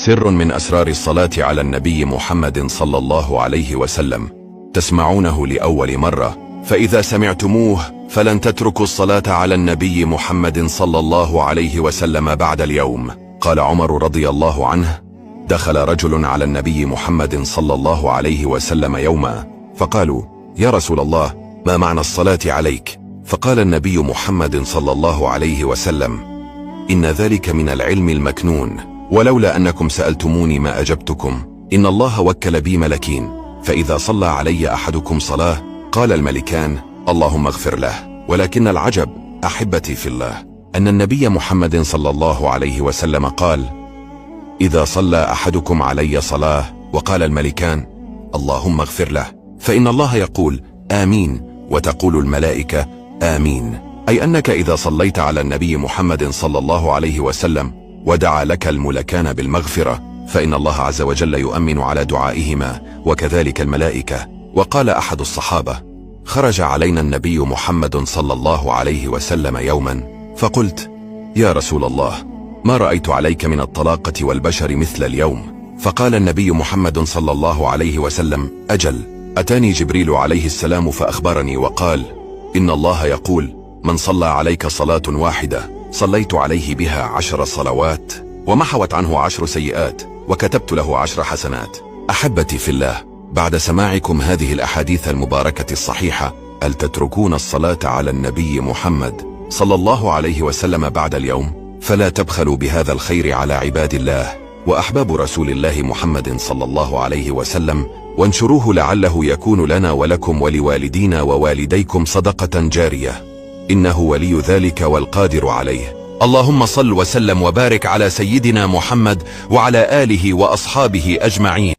سر من أسرار الصلاة على النبي محمد صلى الله عليه وسلم تسمعونه لأول مرة، فإذا سمعتموه فلن تتركوا الصلاة على النبي محمد صلى الله عليه وسلم بعد اليوم. قال عمر رضي الله عنه: دخل رجل على النبي محمد صلى الله عليه وسلم يوما، فقالوا: يا رسول الله، ما معنى الصلاة عليك؟ فقال النبي محمد صلى الله عليه وسلم: إن ذلك من العلم المكنون، ولولا أنكم سألتموني ما أجبتكم. إن الله وكل بي ملكين، فإذا صلى علي أحدكم صلاة قال الملكان: اللهم اغفر له. ولكن العجب أحبتي في الله أن النبي محمد صلى الله عليه وسلم قال: إذا صلى أحدكم علي صلاة وقال الملكان: اللهم اغفر له، فإن الله يقول: آمين، وتقول الملائكة: آمين. أي أنك إذا صليت على النبي محمد صلى الله عليه وسلم ودعا لك الملكان بالمغفرة، فإن الله عز وجل يؤمن على دعائهما، وكذلك الملائكة. وقال أحد الصحابة: خرج علينا النبي محمد صلى الله عليه وسلم يوما، فقلت: يا رسول الله، ما رأيت عليك من الطلاقة والبشر مثل اليوم. فقال النبي محمد صلى الله عليه وسلم: أجل، أتاني جبريل عليه السلام فأخبرني وقال: إن الله يقول: من صلى عليك صلاة واحدة صليت عليه بها 10 صلوات، ومحوت عنه 10 سيئات، وكتبت له 10 حسنات. أحبتي في الله، بعد سماعكم هذه الأحاديث المباركة الصحيحة، هل تتركون الصلاة على النبي محمد صلى الله عليه وسلم بعد اليوم؟ فلا تبخلوا بهذا الخير على عباد الله وأحباب رسول الله محمد صلى الله عليه وسلم، وانشروه لعله يكون لنا ولكم ولوالدينا ووالديكم صدقة جارية، إنه ولي ذلك والقادر عليه. اللهم صل وسلم وبارك على سيدنا محمد وعلى آله وأصحابه أجمعين.